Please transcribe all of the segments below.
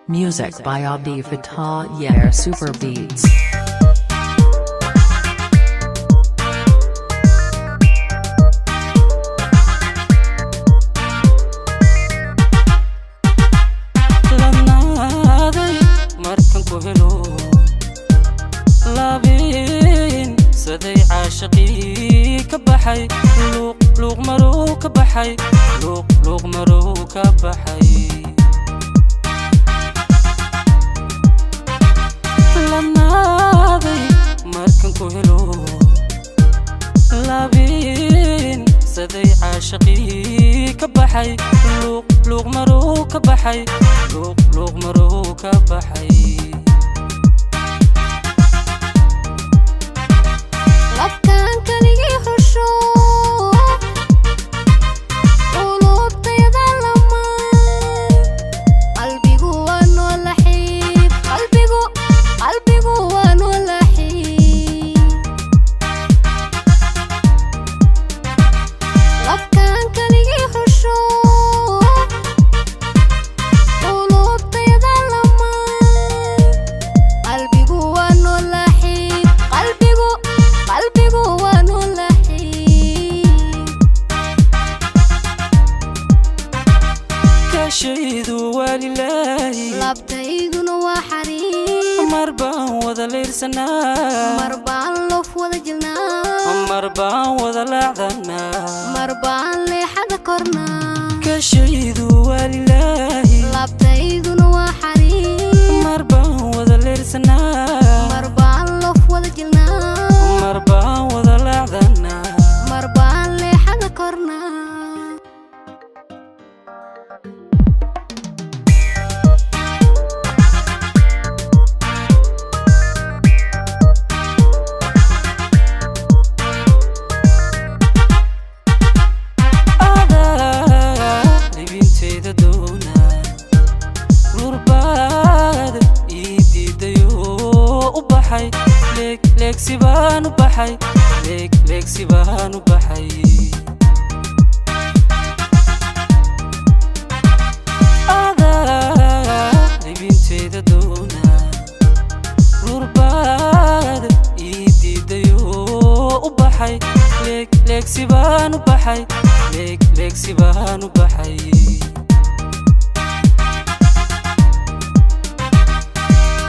Music by Abdi Fatah Yer Super Beats. Ladnaaday markan ku helo, laabin saday caashaqii ka baxay, luuq luuq maruu ka baxay, luuq luuq maruu ka baxay. Ladnaaday markan ku helo, laabin saday caashaqii ka baxay, luuq luuq maruu ka baxay, luuq luuq maruu ka baxay. Labkaan kaligii xusho, qulubtayda lama, qalbigu waa noo laxiib, qalbigu qalbigu waa noo laxiib. Labkaan kaligii xusho, qulubtayda lama, qalbigu waa noo laxiib, qalbigu qalbigu waa noo laxiib. Kaashaydu waa lilaahi, Laabtayduna waa xariir, mar baan wada leyrsanaa, mar baan loof wada jilnaa, mar baan wada laacdanaa, mar baan leexada kornaa. Kaashaydu waa lilaahi, Laabtayduna waa xariir, mar baan wada leyrsanaa, mar baan loof wada jilnaa, mar baan wada laacdanaa, mar baan leexada kornaa. Adaa libintayda doona, lurbaad ii diidayoo u baxay, leeg leegsi baan u baxay, leeg leegsi baan u baxay. Adaa libintayda doona, lurbaad ii diidayoo u baxay, leeg leegsi baan u baxay, leeg leegsi baan u baxay.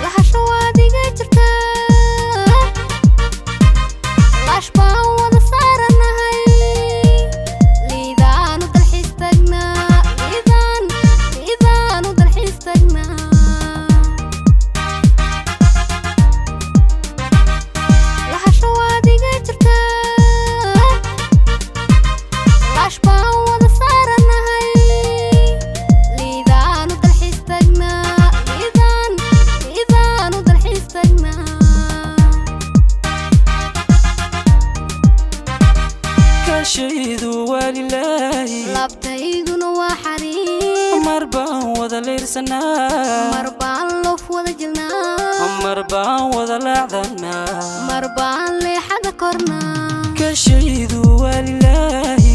Lahasho waad iga jirtaa, laash baan wada saaranahay, liidaanu dalxiis tagnaa, liidaan liidaanu dalxiis tagnaa. Lahasho waad iga jirtaa, laash baan wada saaranahay, liidaanu dalxiis tagnaa, liidaan liidaanu dalxiis tagnaa. Kaashaydu waa lilaahi, Laabtayduna waa xariir, mar baan wada leyrsanaa, mar baan loof wada jilnaa, mar baan wada laacdanaa, mar baan leexada kornaa. Kaashaydu waa lilaahi,